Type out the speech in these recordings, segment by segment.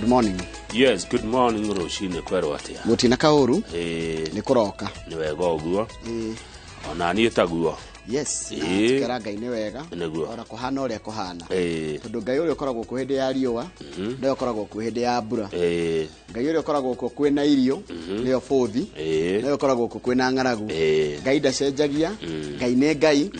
Good morning. Yes, good morning. Rũcinĩ kwerwo atĩa? Gũtina kaũru. Ĩĩ. Nĩ kũroka. Nĩ wega ũguo. Ona niĩ taguo. Yes, na tukera Ngai nĩ wega. Nĩguo. Ona kũhana ũrĩa kũhana. Ĩĩ. Tondũ Ngai ũrĩa ũkoragwo kuo hĩndĩ ya riũa nĩwe ũkoragwo kuo hĩndĩ ya mbura. Ĩĩ. Ngai ũrĩa ũkoragwo kuo kwĩna irio nĩyo bũthi, Ĩĩ. nĩwe ũkoragwo kuo kwĩna ng'aragu. Ĩĩ. Ngai ndacenjagia. Ngai nĩ Ngai.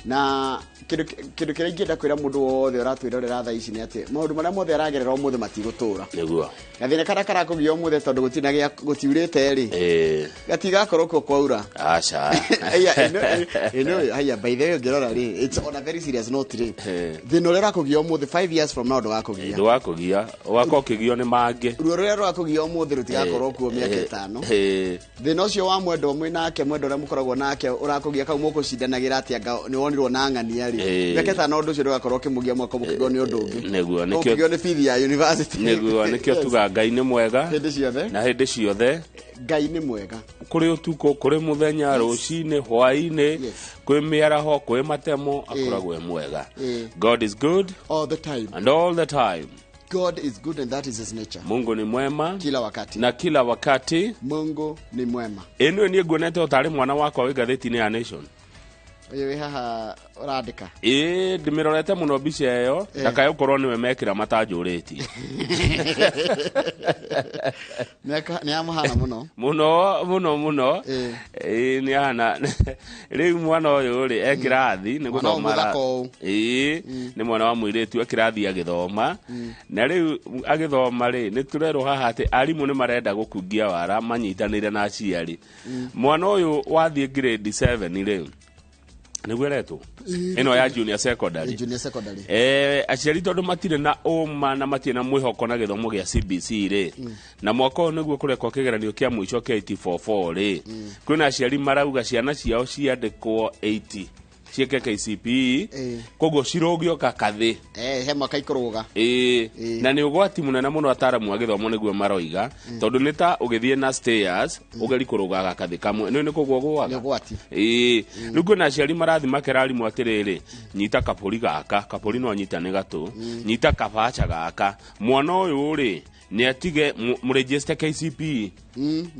Na kĩndũ kĩrĩa ingĩenda kwĩra mũndũ wothe ũratwĩrorera thaa ici nĩ atĩ maũndũ marĩa mothe aragerera ũmũthĩ matigũtũra. Nĩguo. Gathĩna karĩa karakũgia ũmũthĩ tondũ gũtirĩ na gĩa gũtiurĩte rĩ, Ĩĩ. gatigakorwo kuo kwaura. Aca. Aya, ĩno haya, by the way, ũngĩrora rĩ, it's on a very serious note rĩ, thĩna ũrĩa ũrakũgia ũmũthĩ, 5 years from now ndũgakũgia. Ndũgakũgia, ũgakorwo ũkĩgio nĩ mangĩ. Ruo rũrĩa rũrakũgia ũmũthĩ rũtigakorwo kuo mĩaka 5. Ĩĩ. Thĩna ũcio wa mwendwa mwĩ nake, mwendwa ũrĩa mũkoragwo nake ũrakũgia kau mũkũcindanagĩra atĩ anga nĩ wonirwo na ng'ania rĩ, mĩaka 5 ũndũ ũcio ndũgakorwo ũkĩmũgia, mwaka mũkĩgio nĩ ũndũ ũngĩ. Nĩguo, nĩkĩo. Ũkĩgio nĩ bithi ya university. Nĩguo, nĩkĩo tuga Ngai nĩ mwega hĩndĩ ciothe. Na hĩndĩ ciothe. Ngai nĩ mwega. Kũrĩ ũtukũ, kũrĩ mũthenya, rũcinĩ, hwaĩ-inĩ, kwĩ mĩaraho, kwĩ matemo, akoragwo e mwega. God is good all the time. And all the time. God is good and that is his nature. Mungu ni mwema kila wakati. Na kila wakati. Mungu ni mwema. Ĩno niĩ nguonete o tarĩ mwana wakwa wĩ ngathĩti-inĩ ya Nation. Ũyũ wĩ haha ũrandĩka. Ĩĩ, ndĩmĩrorete mũno mbica ĩyo, ndakae gũkorwo nĩwe mekĩra matanjũrĩtie. Nĩ amũhana mũno. Mũno mũno mũno. Ĩĩ. Ĩĩ, nĩ ahana rĩu mwana ũyũ rĩ e kĩrathi nĩ Mwana ũyũ gũthoma mũthaka ũũ. Ĩĩ, nĩ mwana wa mũirĩtu e kĩrathi agĩthoma, na rĩu agĩthoma rĩ, nĩ tũrerwo haha atĩ arimũ nĩ marenda gũkungia wara manyitanĩire na aciari. Mwana ũyũ wathiĩ grade 7 rĩ, nĩguo ĩretwo ĩno ya junior secondary. Junior secondary. Aciari tondũ matirĩ na ũma na matirĩ na mwĩhoko na gĩthomo gĩa CBC rĩ, na mwaka ũyũ nĩguo kũrekwo kĩgeranio kĩa mũico kĩa 844 rĩ, kwĩna aciari marauga ciana ciao ciandĩkwo 80 ciĩke KCPE, koguo cirũgio kakathĩ. He mwaka ikũrũga. Ĩĩ. Ĩĩ. Na nĩ ũgwati mũnene mũno, ataramu a gĩthomo nĩguo maroiga, tondũ nĩ ta ũgĩthiĩ na stairs ũgeri kũrũga gakathĩ kamwe nĩ kũgwa Nĩ ũgũaga. ũgwati. Ĩĩ, rĩu kwĩna aciari marathi makera arimũ atĩrĩrĩ, nyita kabũri gaka, kabũri no nyita nĩ gatũ, nyita kabacha gaka, mwana ũyũ rĩ nĩ atige mũregister KCPE.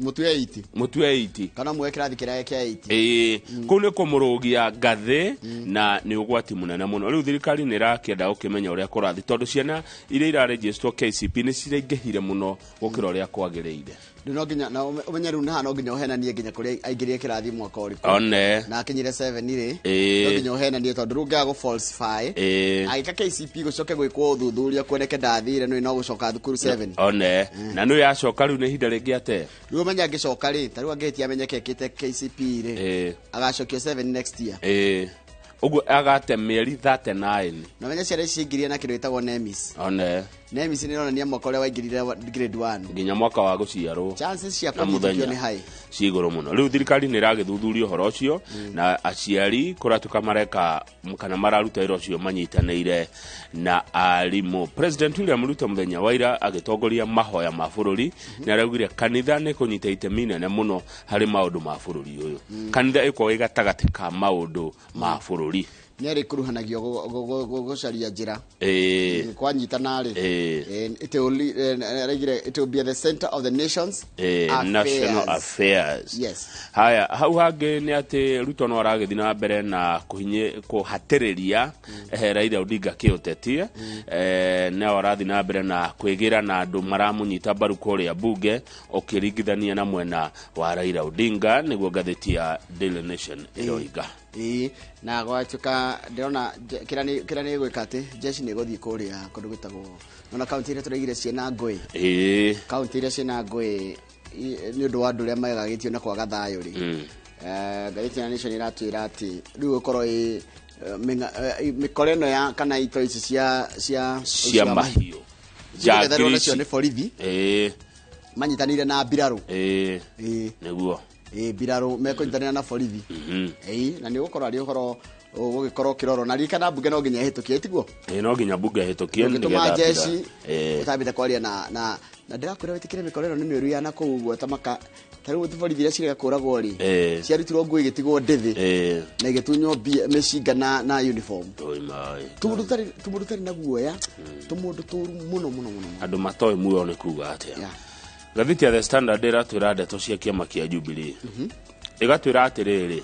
Mũtue 80. Mũtue 80. Kana muoe kĩrathi kĩrĩa kĩa 80. Ĩĩ, kũu nĩ kũmũrũgia ngathĩ na nĩ ũgwati mũnene mũno. Rĩu thirikari nĩ ĩrakĩenda gũkĩmenya ũrĩa kũrathiĩ tondũ ciana iria iraregisterwo KCPE nĩ ciraingĩhire mũno gũkĩra ũrĩa kwagĩrĩire. Rĩu no nginya na ũmenye rĩu haha no nginya ũhenanie nginya kũrĩa aingĩrire kĩrathi mwaka ũrĩkũ. One. Na akinyire 7 rĩ, Ĩĩ. no nginya ũhenanie tondũ rĩu ũngĩaga gũ falsify, Ĩĩ. agĩka KCPE gũcoke gwĩkwo ũthuthuria kuoneke ndathire, no gũcoka thukuru 7. One na nĩ yacoka rĩu nĩ ihinda rĩngĩ ate. Rĩu ũmenye angĩcoka rĩ, ta rĩu angĩhĩtia amenyeke ekĩte KCPE rĩ, agacokio 7 next year. Ĩĩ, ũguo agate mĩeri 39. Na ũmenye ciana ici ciaingĩrire na kĩndũ gĩtagwo NEMIS. One. NEMIS nĩ ĩronania mwaka ũrĩa waingĩrire grade 1 nginya mwaka wa gũciarwo chances cia na kũhĩtũkio mũthenya nĩ high. Ci igũrũ mũno. Rĩu thirikari nĩ ĩragĩthuthuria ũhoro ũcio na aciari kũratuĩka mareka kana mararuta wĩra ũcio manyitanĩire na arimũ. President William Ruto mũthenya wa ira agĩtongoria mahoya ma bũrũri nĩ araugire kanitha nĩ kũnyita itemi nene mũno harĩ maũndũ ma bũrũri ũyũ, kanitha ĩkorwo ĩ gatagatĩ ka maũndũ ma bũrũri. Nĩ arĩkuruhanagio gũcaria njĩra kwanyitana rĩ. Araigire it will be at the center of the nation's national affairs. Affairs. Yes. Haya, hau hangĩ nĩ atĩ Ruto no aragĩthiĩ na mbere na kũhatĩrĩria Raila Odinga kĩũteti, no arathiĩ na mbere na kwĩgĩra na andũ maramũnyita mbaru kũrĩa bunge ũkĩringithania na mwena wa Raila Odinga, nĩguo ngathĩti ya Daily Nation ĩroiga. Ĩĩ, na gwatuĩka ndĩrona kĩrĩa nĩ gwĩka atĩ jeshi nĩ ĩgũthiĩ kũrĩa kũndũ gwĩtagwo nona kaunti iria tũraigire ciĩna ngũĩ, kaunti iria ciĩna ngũĩ nĩ ũndũ wa andũ ũrĩa megagĩtio na kwaga thayũ rĩ. Ngathĩti ya Nation ĩratwĩra atĩ rĩu ĩkorwo ĩ mĩkora ĩno ya kana ito ici cia cia mahiũ. Njangiri Njangiri nacio nĩ borithi manyitanĩire na mbirarũ. Ĩĩ. Ĩĩ. Nĩguo. Mbirarũ mekũnyitanĩra na borithi. Na nĩ ũgũkorwo arĩ ũhoro ũgũgĩkorwo ũkĩrorwo na ririkana mbunge no nginya ĩhĩtũkie, tiguo? No nginya mbunge ĩhĩtũkie. Ũngĩtũma jeshi ũtambĩte kwaria na ndĩrakwĩra wĩtĩkĩre mĩkora ĩno nĩ mĩũru ya nakũu ũguo ta maka ta rĩu borithi iria cirega kũragwo rĩ, ciarutirwo nguo igĩtigwo ndĩthĩ na igĩtunywo mĩcinga na uniform. Tũmũndũ tũtarĩ na guoya, tũmũndũ tũru mũno mũno mũno. Andũ matoĩ muoyo nĩ kuga atĩa. Ngathĩti ya The Standard ĩratwĩra ndeto cia kĩama kĩa Jubilee. Ĩgatwĩra atĩrĩrĩ,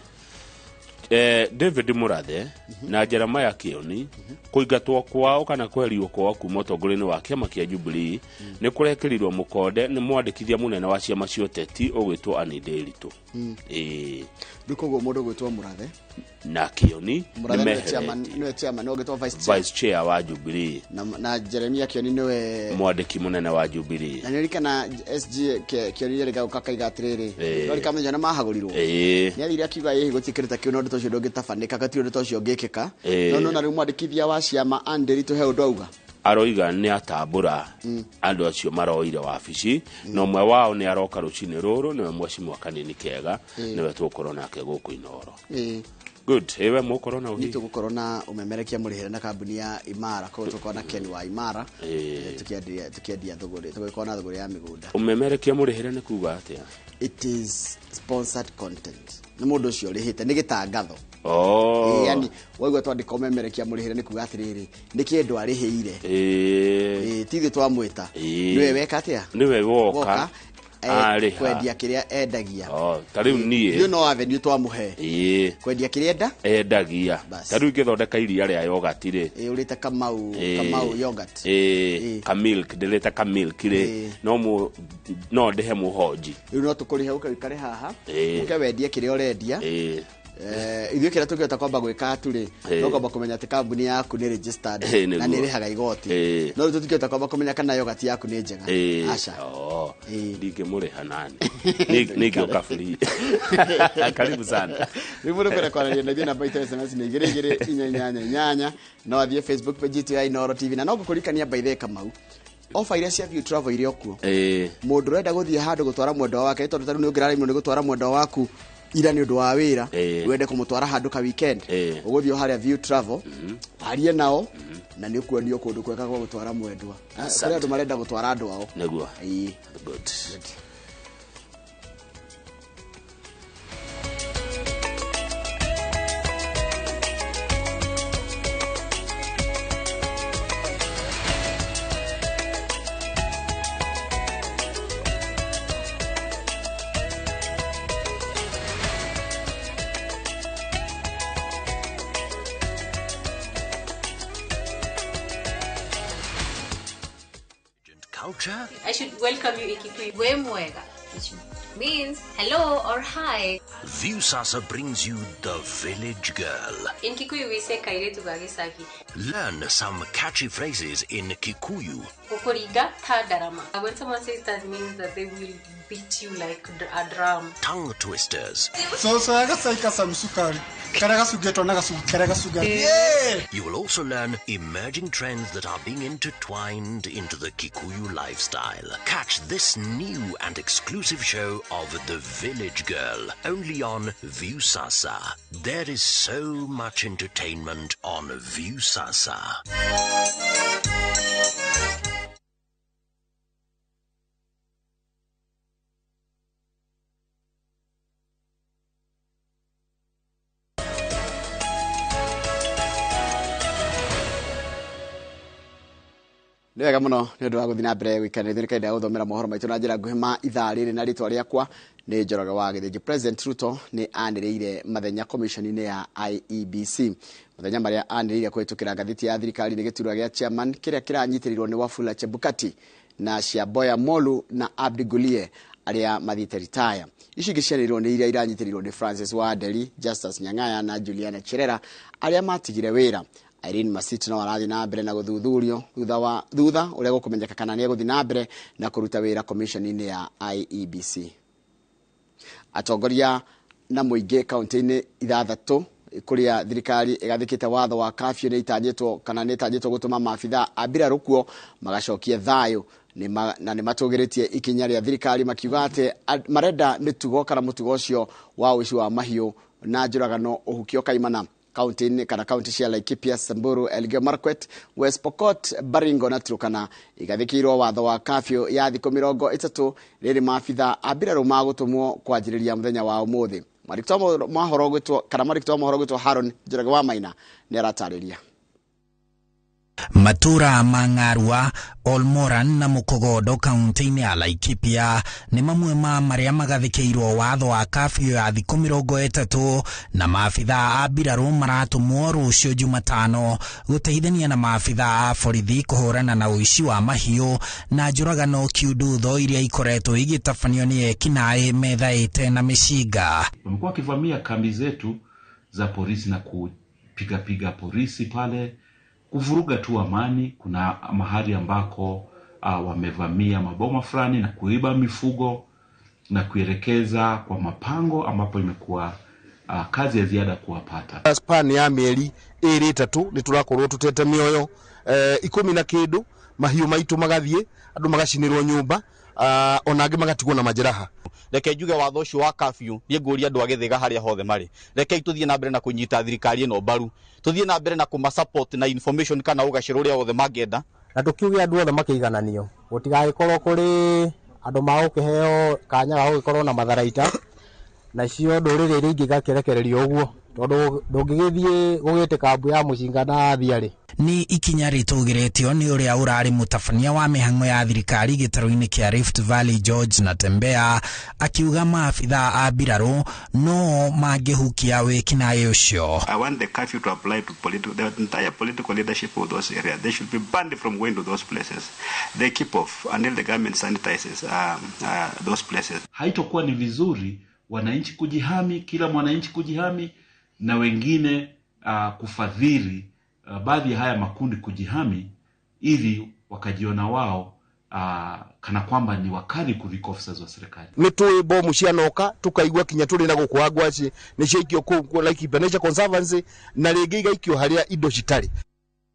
David Murathe na Jeremiah Kioni kũingatwo kwao kana kweherio kwao kuma ũtongoria-inĩ wa kĩama kĩa Jubilee nĩ kũrekĩrirwo mũkonde nĩ mwandĩkithia mũnene wa ciama cia ũteti ũgwĩtwo Ann Nderitu. Rĩu koguo mũndũ ũgwĩtwo Murathe na Kioni nĩwe chairman, ũgwĩtwo vice chair wa Jubilee na Jeremiah Kioni nĩwe mwandĩki mũnene wa Jubilee. Na nĩririkana SG Kioni rĩrĩ gauka kaiga atĩrĩrĩ, no rĩkamenya nĩ mahagũrirwo. Nĩ athire akiuga ĩĩ gũtikĩrĩ ta kĩu, no ũndũ ta ũcio ndũngĩtabanĩka, gũtirĩ ũndũ ta ũcio ũngĩkĩka. No nona rĩu mwandĩkithia wa ciama Ann Nderitu he ũndũ auga. Aroiga nĩ atambũra andũ acio maroire wabici, na ũmwe wao nĩ aroka rũcinĩ rũrũ, nĩwe Mheshimiwa Kanini Kega, nĩwe tũgũkorwo nake gũkũ Inooro. Good. Ewe mũkorwo na ũhi. Tũgũkorwo na ũmemerekia mũrĩhĩre na kambuni ya Imara, koguo tũkorwo na Ken wa Imara, tukiendia thũgũrĩ, tũgũkorwo na thũgũrĩ ya mĩgũnda. Ũmemerekia mũrĩhĩre nĩ kuga atĩa? It is sponsored content. Nĩ mũndũ ũcio ũrĩhĩte, nĩ gĩtangatho. Yani waigua twandĩka ũmemerekia mũrĩhĩre nĩ kuga atĩrĩrĩ, nĩ kĩndũ arĩhĩire. Ti ithuĩ twamwĩta. Nĩwe weka atĩa? Nĩwe woka. Kwendia kĩrĩa endagia. Ta rĩu niĩ no avenue twamũhe. Kwendia kĩrĩa endagia. Ta rĩu ingĩthondeka iria rĩa yogurt rĩ. Ũrĩte Kamau yogurt. Ka milk, ndĩrĩte ka milk rĩ. No ndĩhe mũhonji. Rĩu no tũkũrĩhe ũke ũikare haha. Ũke wendie kĩrĩa ũrendia. Ithuĩ kĩrĩa tũngĩhota kwamba gwĩka tu rĩ, no kwamba kũmenya atĩ kambuni yaku nĩ registered na nĩ ĩrĩhaga igoti. No rĩu tũtingĩhota kwamba kũmenya kana yogurt yaku nĩ njega. Aca. Ndingĩmũrĩha nani. Ningĩũka free. Karibu sana. Rĩu mũndũ kwenda kwaranĩria na ithuĩ namba itũ ya SMS nĩ 2 2 4 8 8, no athiĩ Facebook page itũ ya Inooro TV. Na no ngũkũririkania by the way Kamau, ofa iria cia View Travel iria kuo. Mũndũ ũrenda gũthiĩ handũ gũtwara mwendwa wake, tondũ ta rĩu nĩ ũngĩraremirwo nĩ gũtwara mwendwa waku ira nĩ ũndũ wa wĩra, wende kũmũtwara handũ ka weekend, ũgũthiĩ harĩa View Travel, warie nao, na nĩ ũkuonio kũndũ kwega gwa gũtwara mwendwa. Kũrĩ andũ marenda gũtwara andũ ao. Nĩguo. Good. Culture. I should welcome you in Kikuyu. We mwega, which means hello or hi. Viusasa brings you The Village Girl. In Kikuyu we say kairetu ga gicagi. Learn some catchy phrases in Kikuyu. Kukuriga ta darama. When someone says that, means that they will beat you like a drum. Tongue twisters. You will also learn emerging trends that are being intertwined into the Kikuyu lifestyle. Catch this new and exclusive show of The Village Girl only on Viusasa. There is so much entertainment on Viusasa. Nĩ wega mũno nĩ ũndũ wa gũthiĩ na mbere gũikara ithuĩ nĩkaenda gũthomera mohoro maitũ na njĩra nguhĩ ma ithaa rĩrĩ na rĩtwa rĩakwa nĩ Njoroge wa Gĩthĩnji. President Ruto nĩ anĩrĩire mathenya commission-inĩ ya IEBC. Mathenya marĩa anĩrĩire kũhĩtũkĩra ngathĩti ya thirikari nĩ gĩturwa gĩa chairman kĩrĩa kĩranyitĩrĩirwo nĩ Wafula Chebukati na Siaboya Molu na Abdi Gulie arĩa mathiĩte retire. Ici ingĩ cianĩrĩirwo nĩ iria iranyitĩrĩirwo nĩ Francis Wanderi, Justus Nyang'aya na Juliana Cherera arĩa matigire wĩra. Irene Masit no arathiĩ na mbere na gũthuthurio thutha ũrĩa gũkũmenyeka kana nĩ egũthiĩ na mbere na kũruta wĩra commission-inĩ ya IEBC. Atongoria na mũingĩ kaunti-inĩ ithathatũ kũrĩa thirikari ĩgathĩkĩte watho wa curfew nĩ itanyĩtwo kana nĩ itanyĩtwo gũtũma maabithaa a mbirarũ kuo magacokie thayũ Na nĩ matũgĩrĩtie ikinya rĩa thirikari makiuga atĩ marenda mĩtugo kana mũtugo ũcio wa ũici wa mahiũ na njũragano ũhukio kaimana. Kaunti-inĩ kana kaunti cia Laikipia, Samburu, Elgeyo Marakwet, West Pokot, Baringo na Turkana igathĩkĩirwo watho wa kafyu ya thikũ 30 rĩrĩ maabitha a mbirarũ magũtũmwo kwanjĩrĩria mũthenya wa ũmũthĩ. Mwandĩki wa mohoro gwĩtwo kana mwandĩki wa mohoro gwĩtwo Haron Njoroge wa Maina nĩ aratarĩria. Matura ma Ng'arua, Olmoran na Mukogodo kaunti-inĩ ya Laikipia nĩ mamwe ma marĩa magathĩkĩirwo watho wa kafyu ya thikũ 30 na maabitha a mbirarũ maratũmwo rũciũ Jumatano gũteithania na maabitha a borithi kũhũrana na ũici wa mahiũ na njũragano kiundutho iria ikoretwo igĩtabanio nĩ ekinaĩ methaĩte na mĩcinga. Wamekuwa wakivamia kambi zetu za polisi na kupigapiga polisi pale, kuvuruga tu amani. Kuna mahali ambako wamevamia maboma fulani na kuiba mifugo na kuelekeza kwa mapango ambapo imekuwa kazi ya ziada kuwapata. Span ya mieri 2 3 ni turakorwo tutete mioyo 10 na kindu, mahiũ maitu magathie, andu magacinirwo nyumba, ona angĩ magatigwo na majeraha. Reke njuge watho ũcio wa kafyu niĩ ngũria andũ a Gĩthĩga harĩa hothe marĩ, reke tũthiĩ na mbere na kũnyita thirikari ĩno mbaru, tũthiĩ na mbere na kũma support na information kana ũgacĩru ũrĩa wothe mangĩenda, na tũkiuge andũ othe makĩigananio, gũtigagĩkorwo kũrĩ andũ magũkĩheo kanya ga gũgĩkorwo na matharaita nacio ndũrĩrĩ iria ingĩ igakĩrekererio ũguo, tondũ ndũngĩgĩthiĩ gũgĩtĩka mbu ya mũcinga na thiarĩ. Ni ikinya rĩtũgĩrĩtio nĩ ũrĩa ũrarĩ mũtabania wa mĩhang'o ya thirikari gĩtarũ-inĩ kĩa Rift Valley George Natembeya akiuga maabitha a mbirarũ no mangĩhukia wĩkinaĩ ũcio. I want the curfew to apply to the entire political leadership of those areas. They should be banned from going to those places. They keep off until the government sanitizes those places. Haitokuwa ni vizuri wananchi kujihami, kila mwananchi kujihami na wengine kufadhili baadhi ya haya makundi kujihami ili wakajiona wao kana kwamba ni wakali kuliko officers wa serikali. Nĩ tũĩ bomu cianoka tukaigua kinya tũrĩ na gũkũ Agwaci nĩ ciaikio kũu Laikipia Nature Conservancy na rĩngĩ igaikio harĩa indo citarĩ.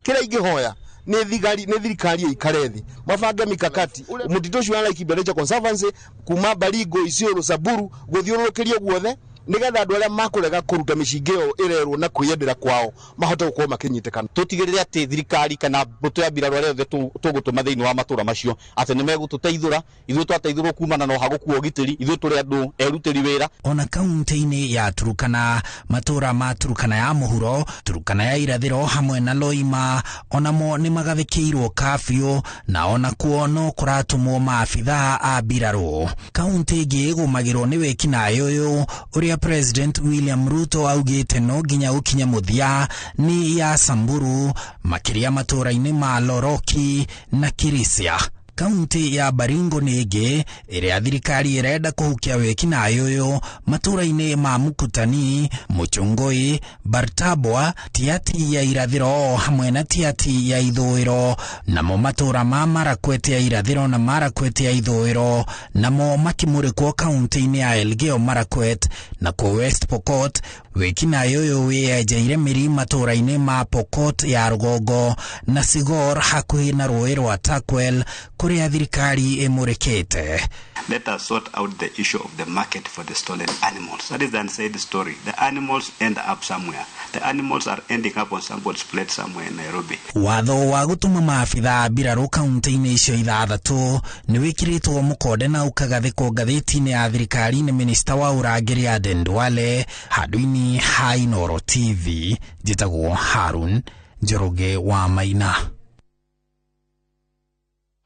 Kĩrĩa ingĩhoya nĩ thigari nĩ thirikari ĩikare thĩ mabange mikakati mũtitũ ũcio wa Laikipia Nature Conservancy kuma Baringo, Isiolo, Samburu gũthiũrũrũkĩrio guothe nigetha andũ arĩa makũrega kũruta mĩcinga ĩyo ĩrerwo na kwĩyendera kwao mahote gũkorwo makĩnyitĩkana. Tũtigĩrĩre atĩ thirikari kana mbũtũ ya mbirarũ arĩa othe tũgũtũma thĩinĩ wa matũra macio atĩ nĩ megũtũteithũra, ithuĩ twateithũrwo kumana na ũhagũku wa ũgitĩri, ithuĩ tũrĩ andũ erutĩri wĩra. Ona kaunti-inĩ ya Turukana, matũra ma Turukana ya mũhuro, Turukana ya irathĩro hamwe na Loima onamo nĩ magathĩkĩirwo kafyu na onakuo no kũratũmwo maabitha a mbirarũ. Kaunti ĩngĩ ĩgũmagĩrwo nĩ wĩkinaĩ ũyũ ũrĩa President William Ruto augĩte no nginya ũkinye mũthia ni ya Samburu, makĩria matũra-inĩ ma Loroki na Kirisia. Kaunti ya Baringo nĩ ĩngĩ ĩrĩa thirikari ĩrenda kũhukia wĩkinaĩ ũyũ matũra-inĩ ma Mukutani, Muchungoi, Bartabwa, Tiati ya irathĩro hamwe na Tiati ya ithũĩro, namo matũra ma Marakwet ya irathĩro na Marakwet ya ithũĩro namo makĩmũrĩkwo kaunti-inĩ ya Elgeyo Marakwet. Na kwa West Pokot wĩkinaĩ ũyũ wĩyenjeire mĩri matũra-inĩ ma Pokot ya rũgongo na Sigor hakuhĩ na rũĩ rwa Turkwel kũrĩa thirikari ĩmũrĩkĩte. Let us sort out the issue of the market for the stolen animals. That is the unsaid story. The animals end up somewhere. The animals are ending up on somebody's plate somewhere in Nairobi. Watho wa gũtũma maabitha mbirarũ kaunti-inĩ icio 6 nĩ wĩkĩrĩtwo mũkonde na ũkagathĩkwo ngathĩti-inĩ ya thirikari nĩ minista wa ũrangĩri Aden Duale. Handũ-inĩ ha Inooro TV, njĩtagwo Harun Njoroge wa Maina.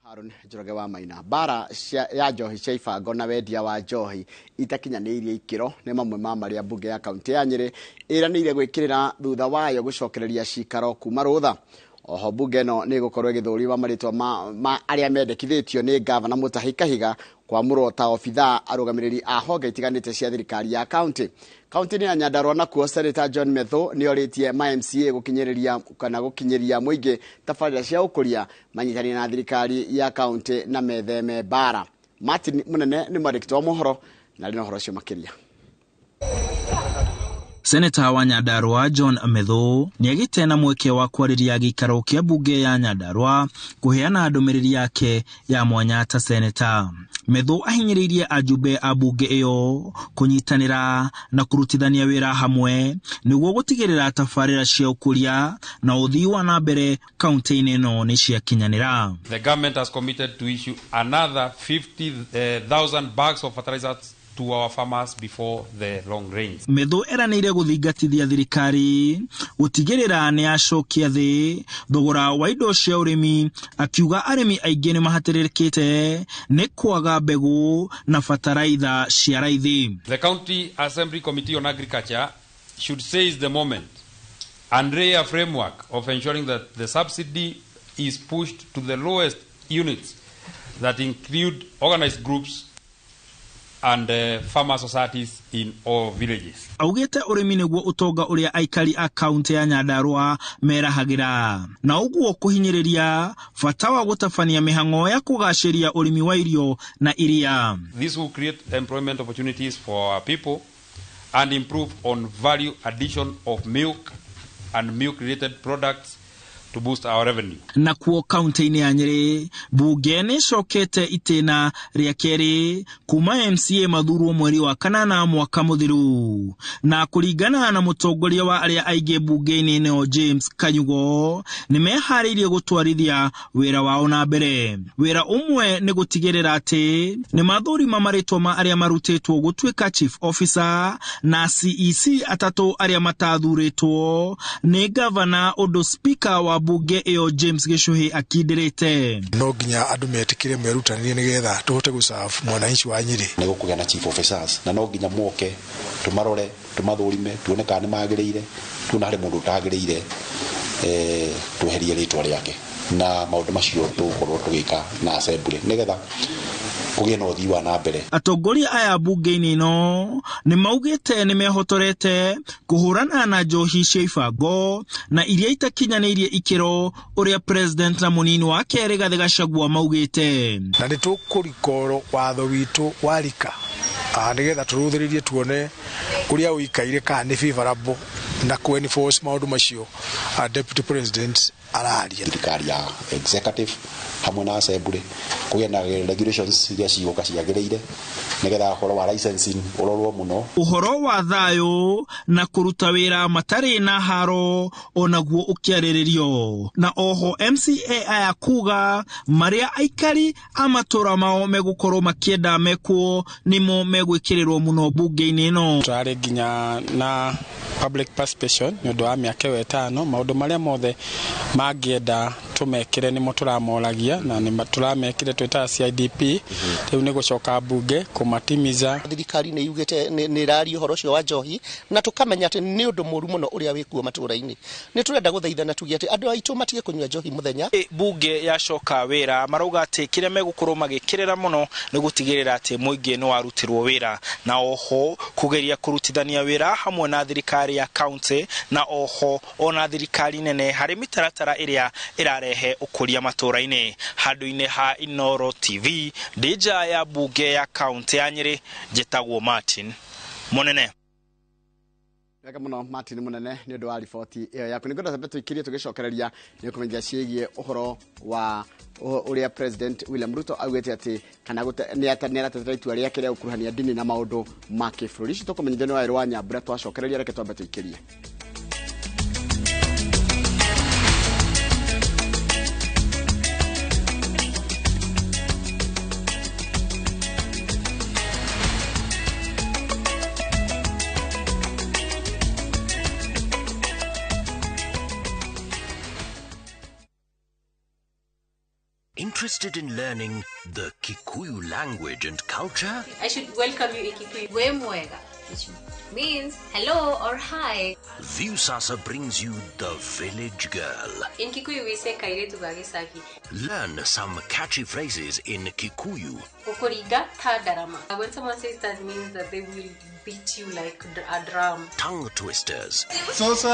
Harun Njoroge wa Maina. Bara ya njohi cia ibango na wendia wa njohi itakinyanĩirie ikĩro nĩ mamwe ma marĩa mbunge ya kaunti ya Nyĩrĩ ĩranĩire gwĩkĩrĩra thutha wayo gũcokereria cikaro kuma rũtha. Oho mbunge ĩno nĩ ĩgũkorwo ĩgĩthũrima marĩtwa ma arĩa mendekithĩtio nĩ gavana Mutahi Kahiga kwamũrwo ta obithaa arũgamĩrĩri a honge itiganĩte cia thirikari ya kaunti. Kaunti-inĩ ya Nyandarua nakuo Senator John Methu nĩ orĩtie ma MCA gũkinyĩrĩria kana gũkinyĩria mũingĩ tabarĩra cia ũkũria manyitanĩre na thirikari ya kaunti na metheme bara. Martin Munene nĩ mwandĩki wa mohoro na rĩ na ũhoro ũcio makĩria. Seneta wa Nyandarua John Methu nĩagĩte na mweke wa kwarĩria gĩikaro kĩa mbunge ya Nyandarua kũheana ndũmĩrĩri yake ya mwanya ta seneta. Methu ahinyĩrĩirie ajumbe a mbunge ĩyo kũnyitanĩra na kũrutithania wĩra hamwe nĩguo gũtigĩrĩra tabarĩra cia ũkũria na ũthii wa na mbere kaunti-inĩ ĩno nĩ ciakinyanĩra. The government has committed to issue another 50,000 bags of fertilizers to our farmers before the long rains. Methu eranĩire gũthingatithia thirikari gũtigĩrĩra nĩ yacokia thĩ thogora wa indo cia ũrĩmi, akiuga arĩmi aingĩ nĩ mahatĩrĩrĩkĩte nĩ kwaga mbegũ na bataraitha cia raithi. The County Assembly Committee on Agriculture should seize the moment and lay a framework of ensuring that the subsidy is pushed to the lowest units that include organized groups and farmer societies in all villages. Augĩte ũrĩmi nĩguo ũtonga ũrĩa aikari a kaunti ya Nyandarua merahagĩra, na ũguo kũhinyĩrĩria bata wa gũtabania mĩhang'o ya kũgacĩria ũrĩmi wa irio na iria. This will create employment opportunities for our people and improve on value addition of milk and milk related products to boost our revenue. Nakuo kaunti-inĩ ya Nyĩrĩ, mbunge nĩ ĩcokete itĩna rĩa kerĩ kuma MCA mathurwo mweri wa kanana mwaka mũthiru, na kũringana na mũtongoria wa arĩa aingĩ mbunge-inĩ ĩno James Kanyugo, nĩ meharĩirie gũtwarithia wĩra wao na mbere. Wĩra ũmwe nĩ gũtigĩrĩra atĩ nĩ mathũrima marĩtwa ma arĩa marutĩtwo gũtuĩka chief officer na CEC atatũ arĩa matathurĩtwo nĩ gavana, ũndũ speaker wa mbunge ĩyo James Gichuhi akindĩrĩte. No nginya andũ metĩkĩre merutanĩrie nĩgetha tũhote gũserve mwananchi wa Nyĩrĩ. Nĩ gũkũgĩa na chief officers na no nginya moke tũmarore, tũmathũrime, tuone kana nĩ magĩrĩire, tuone harĩ mũndũ ũtagĩrĩire, tweherie rĩtwa rĩake, na maũndũ macio tũgũkorwo tũgĩka na assembly nĩgetha kũgĩe na ũthii wa na mbere. Atongoria aya mbunge-inĩ ĩno nĩ maugĩte nĩ mehotorete kũhũrana na njohi cia ibango na iria itakinyanĩirie ikĩro ũrĩa president na mũnini wake Rigathĩ Gachagua maugĩte. Na nĩ tũkũrikoro watho witũ wa rika nĩgetha tũrũthĩrĩrie tuone ũrĩa ũikaire kana nĩ favorable na kũ enforce maũndũ macio deputy president araria. Thirikari ya executive hamwe na assembly kũgĩa na regulations iria cigũka ciagĩrĩire nĩgetha ũhoro wa licensing ũrorwo mũno. Ũhoro wa thayũ na kũruta wĩra matarĩ na haro onaguo ũkĩarĩrĩrio, na oho MCA aya kuga marĩa aikari a matũra mao megũkorwo makĩenda mekwo nĩmo megwĩkĩrĩrwo mũno mbunge-inĩ ĩno. Tũrarĩ nginya na public participation nĩ ũndũ wa mĩaka ĩyo ĩtano, maũndũ marĩa mothe mangĩenda tũmekĩre nĩmo tũramoragia na nĩ tũramekire twĩtaga CIDP. Rĩu nĩ gũcoka mbunge kũmatimiza. Thirikari nĩ yugĩte nĩ ĩraria ũhoro ũcio wa njohi na tũkamenya atĩ nĩ ũndũ mũru mũno ũrĩa wĩkuo matũra-inĩ. Nĩ tũrenda gũthaithana tuge atĩ andũ aitũ matige kũnyua njohi mũthenya. Mbunge yacoka wĩra marauga atĩ kĩrĩa megũkorwo magĩkĩrĩra mũno nĩ gũtigĩrĩra atĩ mũingĩ nĩ warutĩrwo wĩra, na oho kũgeria kũrutithania wĩra hamwe na thirikari ya kaunti na oho ona thirikari nene harĩ mĩtaratara ĩrĩa ĩrarehe ũkũria matũra-inĩ. Handũ-inĩ ha Inooro TV ndĩ nja ya mbunge ya kaunti ya Nyĩrĩ, njĩtagwo Martin Mũnene. Wega mũno Martin Mũnene nĩ ũndũ wa riboti ĩyo yaku. Nĩ ngwenda tambe tũikirie tũgĩcokereria nĩ kũmenyithia ciĩgiĩ ũhoro wa ũrĩa President William Ruto augĩte atĩ kana nĩ aratetera itua rĩake rĩa gũkuruhania ndini na maũndũ ma kĩbũrũri. Ici tũkũmenyithio nĩ Waĩrũ wa Nyambura twacokereria, reke twambe tũikirie. Interested in learning the Kikuyu language and culture? I should welcome you in Kikuyu. We mwega, which means hello or hi. Viusasa brings you The Village Girl. In Kikuyu we say kairetu ga gĩcagi. Learn some catchy phrases in Kikuyu. Gũkũringa ta ndarama. When someone says that, means that they will beat you like a drum. Tongue twisters. So so